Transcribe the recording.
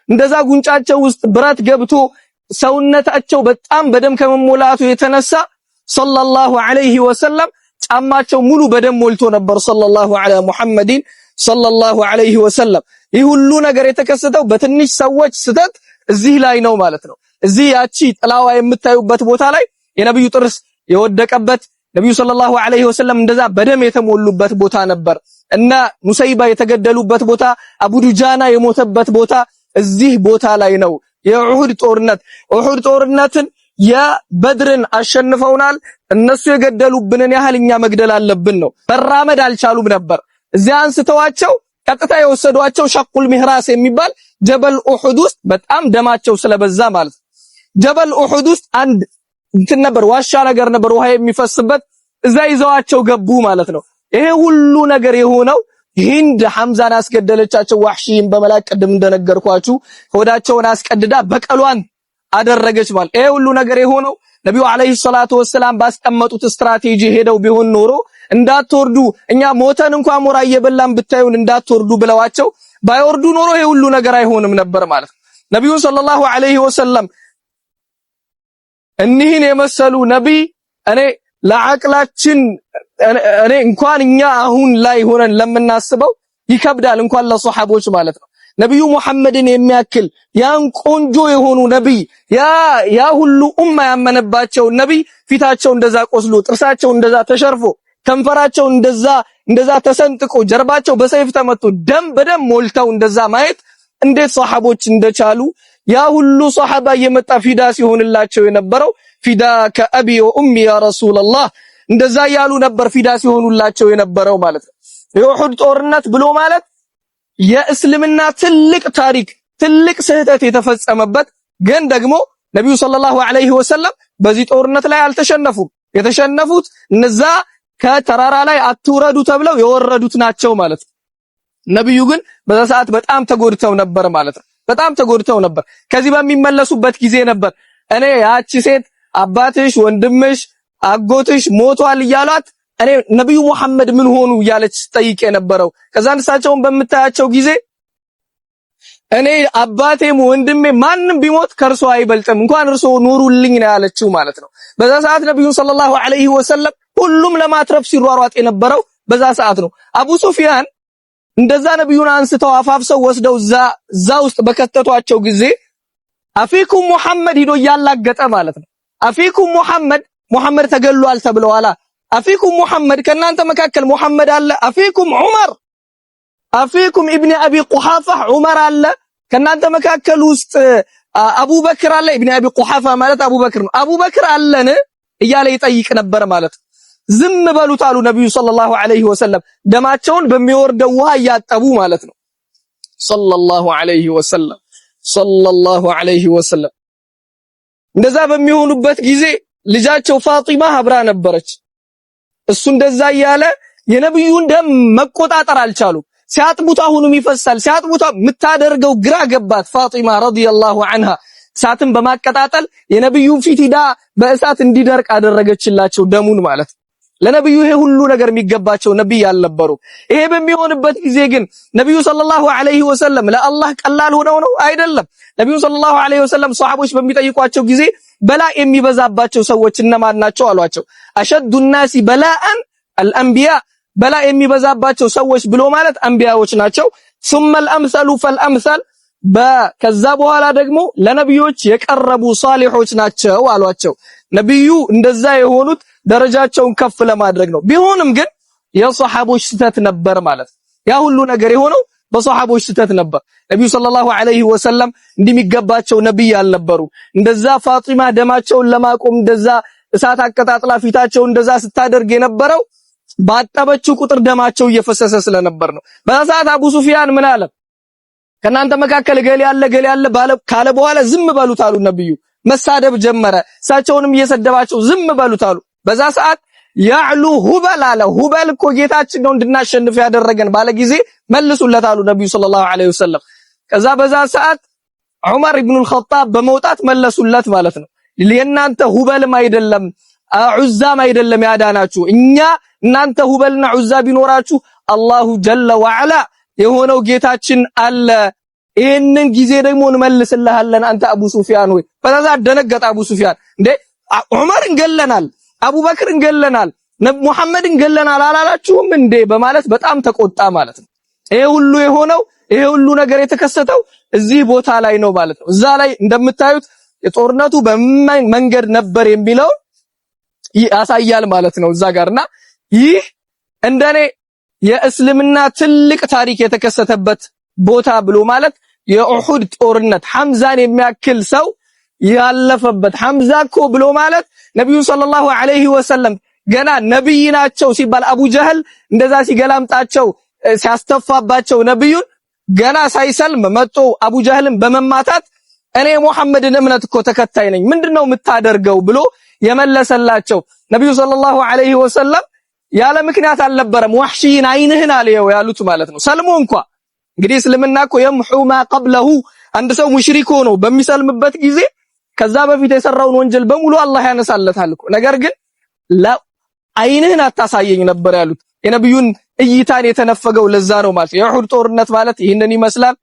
እንደዛ ጉንጫቸው ውስጥ ብረት ገብቶ ሰውነታቸው በጣም በደም ከመሞላቱ የተነሳ صلى الله عليه وسلم ጫማቸው ሙሉ በደም ሞልቶ ነበር። صلى الله على محمد صلى الله عليه وسلم። ይህ ሁሉ ነገር የተከሰተው በትንሽ ሰዎች ስተት እዚህ ላይ ነው ማለት ነው። እዚህ ያቺ ጥላዋ የምታዩበት ቦታ ላይ የነብዩ ጥርስ የወደቀበት፣ ነብዩ صلى الله عليه وسلم እንደዛ በደም የተሞሉበት ቦታ ነበር። እና ሙሰይባ የተገደሉበት ቦታ፣ አቡ ዱጃና የሞተበት ቦታ እዚህ ቦታ ላይ ነው። የኡሁድ ጦርነት፣ ኡሁድ ጦርነትን የበድርን አሸንፈውናል። እነሱ የገደሉብንን ያህል እኛ መግደል አለብን ነው። መራመድ አልቻሉም ነበር። እዚያ አንስተዋቸው ቀጥታ የወሰዷቸው ሸቁል ሚህራስ የሚባል ጀበል ኡሁድ ውስጥ፣ በጣም ደማቸው ስለበዛ ማለት ነው። ጀበል ኡሁድ ውስጥ አንድ እንትን ነበር፣ ዋሻ ነገር ነበር፣ ውሃ የሚፈስበት፣ እዛ ይዘዋቸው ገቡ ማለት ነው። ይሄ ሁሉ ነገር የሆነው ሂንድ ሐምዛን አስገደለቻቸው ዋህሺን በመላክ፣ ቅድም እንደነገርኳችሁ ሆዳቸውን አስቀድዳ በቀሏን አደረገች ማለት። ይሄ ሁሉ ነገር የሆነው ነቢዩ عليه الصلاة والسلام ባስቀመጡት ስትራቴጂ ሄደው ቢሆን ኖሮ፣ እንዳትወርዱ፣ እኛ ሞተን እንኳን ሞራ እየበላን ብታዩን እንዳትወርዱ ብለዋቸው ባይወርዱ ኖሮ ይሄ ሁሉ ነገር አይሆንም ነበር ማለት ነው። ነቢዩን صلى الله عليه وسلم እኒህን የመሰሉ ነቢይ እኔ ለዓቅላችን እኔ እንኳን እኛ አሁን ላይ ሆነን ለምናስበው ይከብዳል፣ እንኳን ለሶሐቦች ማለት ነው። ነቢዩ ሙሐመድን የሚያክል ያን ቆንጆ የሆኑ ነቢይ፣ ያ ሁሉ ኡማ ያመነባቸው ነቢይ ፊታቸው እንደዛ ቆስሎ፣ ጥርሳቸው እንደዛ ተሸርፎ፣ ከንፈራቸው እንደዛ ተሰንጥቆ፣ ጀርባቸው በሰይፍ ተመቶ ደም በደም ሞልተው እንደዛ ማየት እንዴት ሶሐቦች እንደቻሉ፣ ያ ሁሉ ሶሐባ እየመጣ ፊዳ ሲሆንላቸው የነበረው፣ فداك أبي وأمي يا رسول الله እንደዛ እያሉ ነበር ፊዳ ሲሆኑላቸው የነበረው ማለት ነው። የኡሑድ ጦርነት ብሎ ማለት የእስልምና ትልቅ ታሪክ፣ ትልቅ ስህተት የተፈጸመበት፣ ግን ደግሞ ነቢዩ صلى الله عليه وسلم በዚህ ጦርነት ላይ አልተሸነፉም። የተሸነፉት እነዛ ከተራራ ላይ አትውረዱ ተብለው የወረዱት ናቸው ማለት ነው። ነቢዩ ግን በዛ ሰዓት በጣም ተጎድተው ነበር ማለት ነው። በጣም ተጎድተው ነበር። ከዚህ በሚመለሱበት ጊዜ ነበር እኔ ያቺ ሴት አባትሽ፣ ወንድምሽ፣ አጎትሽ ሞቷል እያሏት እኔ ነብዩ ሙሐመድ ምን ሆኑ እያለች ጠይቅ የነበረው። ከዛ እሳቸውን በምታያቸው ጊዜ እኔ አባቴም ወንድሜ ማንም ቢሞት ከእርሶ አይበልጥም፣ እንኳን እርሶ ኑሩልኝ ነው ያለችው ማለት ነው። በዛ ሰዓት ነብዩን صلى الله عليه وسلم ሁሉም ለማትረፍ ሲሯሯጥ የነበረው በዛ ሰዓት ነው። አቡ ሱፊያን እንደዛ ነብዩን አንስተው አፋፍሰው ወስደው እዛ ውስጥ በከተቷቸው ጊዜ أفيكم محمد ሂዶ እያላገጠ ማለት ነው። أفيكم محمد፣ ሙሐመድ ተገሏል ተብለዋላ። أفيكم محمد፣ ከእናንተ መካከል ሙሐመድ አለ። أفيكم عمر، أفيكم ኢብኒ አቢ ቁሐፋ ዑመር አለ። ከእናንተ መካከል ውስጥ አቡበክር አለ። ኢብኒ አቢ ቁሐፋ ማለት አቡበክር ነው። አቡበክር አለን እያለ ይጠይቅ ነበር ማለት ነው። ዝም በሉት አሉ ነብዩ صلى الله عليه وسلم፣ ደማቸውን በሚወርደው ውሃ እያጠቡ ማለት ነው። صلى الله عليه وسلم، صلى الله عليه وسلم። እንደዛ በሚሆኑበት ጊዜ ልጃቸው ፋጢማ አብራ ነበረች። እሱ እንደዛ እያለ የነብዩን ደም መቆጣጠር አልቻሉም። ሲያጥቡት አሁንም ይፈሳል። ሲያጥቡት የምታደርገው ግራ ገባት ፋጢማ رضي الله عنها። እሳትን በማቀጣጠል የነብዩን ፊት ሂዳ በእሳት እንዲደርቅ አደረገችላቸው ደሙን ማለት። ለነብዩ ይሄ ሁሉ ነገር የሚገባቸው ነብይ አልነበሩ። ይሄ በሚሆንበት ጊዜ ግን ነብዩ صلى الله عليه وسلم ለአላህ ቀላል ሆነው ነው አይደለም። ነብዩ صلى الله عليه وسلم ሰሃቦች በሚጠይቋቸው ጊዜ በላ የሚበዛባቸው ሰዎች እነማን ናቸው አሏቸው። أشد الناس بلاء الأنبياء፣ በላ የሚበዛባቸው ሰዎች ብሎ ማለት አንቢያዎች ናቸው። ثم الأمثل فالأمثل፣ ከዛ በኋላ ደግሞ ለነብዮች የቀረቡ ሳሊሖች ናቸው አሏቸው። ነብዩ እንደዛ የሆኑት ደረጃቸውን ከፍ ለማድረግ ነው። ቢሆንም ግን የሰሃቦች ስህተት ነበር ማለት። ያ ሁሉ ነገር የሆነው በሰሃቦች ስህተት ነበር። ነብዩ صلى الله عليه وسلم እንደሚገባቸው ነብይ አልነበሩ። እንደዛ ፋጢማ ደማቸውን ለማቆም እንደዛ እሳት አቀጣጥላ ፊታቸው እንደዛ ስታደርግ የነበረው ባጠበችው ቁጥር ደማቸው እየፈሰሰ ስለነበር ነው። በዛ ሰዓት አቡ ሱፊያን ምን አለ? ከእናንተ መካከል ገሌ አለ፣ ገሌ አለ ካለ በኋላ ዝም በሉት አሉ ነብዩ። መሳደብ ጀመረ። እሳቸውንም እየሰደባቸው ዝም በሉት አሉ። በዛ ሰዓት يعلو هبل አለ። ሁበል እኮ ጌታችን ነው እንድናሸንፍ ያደረገን ባለ ጊዜ መልሱለት አሉ ነብዩ صلى الله عليه وسلم። ከዛ በዛ ሰዓት ዑመር ኢብኑል ኸጣብ በመውጣት መለሱለት ማለት ነው። የእናንተ ሁበልም አይደለም ዑዛም አይደለም ያዳናችሁ። እኛ እናንተ ሁበልና ዑዛ ቢኖራችሁ الله جل وعلا የሆነው ጌታችን አለ። ይህንን ጊዜ ደግሞ እንመልስልሃለን አንተ አቡ ሱፊያን ሆይ። በዛ ደነገጠ አቡ ሱፊያን። እንዴ ዑመር እንገለናል፣ አቡበክር እንገለናል፣ ሙሐመድ እንገለናል አላላችሁም እንዴ በማለት በጣም ተቆጣ ማለት ነው። ይሄ ሁሉ የሆነው፣ ይሄ ሁሉ ነገር የተከሰተው እዚህ ቦታ ላይ ነው ማለት ነው። እዛ ላይ እንደምታዩት የጦርነቱ በምን መንገድ ነበር የሚለው ያሳያል ማለት ነው እዛ ጋርና ይህ እንደኔ የእስልምና ትልቅ ታሪክ የተከሰተበት ቦታ ብሎ ማለት የኡሁድ ጦርነት፣ ሐምዛን የሚያክል ሰው ያለፈበት። ሐምዛ እኮ ብሎ ማለት ነብዩ صلى الله عليه وسلم ገና ነብይ ናቸው ሲባል አቡ ጀህል እንደዛ ሲገላምጣቸው፣ ሲያስተፋባቸው፣ ነብዩን ገና ሳይሰልም መጥቶ አቡ ጀህልን በመማታት እኔ የሙሐመድን እምነት እኮ ተከታይ ነኝ፣ ምንድነው የምታደርገው ብሎ የመለሰላቸው ነብዩ صلى الله عليه وسلم ያለ ምክንያት አልነበረም ዋህሺን አይንህን አልየው ያሉት ማለት ነው። ሰልሞ እንኳ እንግዲህ እስልምና እኮ يمحو ما قبله፣ አንድ ሰው ሙሽሪክ ሆኖ በሚሰልምበት ጊዜ ከዛ በፊት የሰራውን ወንጀል በሙሉ አላህ ያነሳለታል እኮ። ነገር ግን አይንህን አታሳየኝ ነበር ያሉት። የነብዩን እይታን የተነፈገው ለዛ ነው ማለት። የኡሁድ ጦርነት ማለት ይህንን ይመስላል።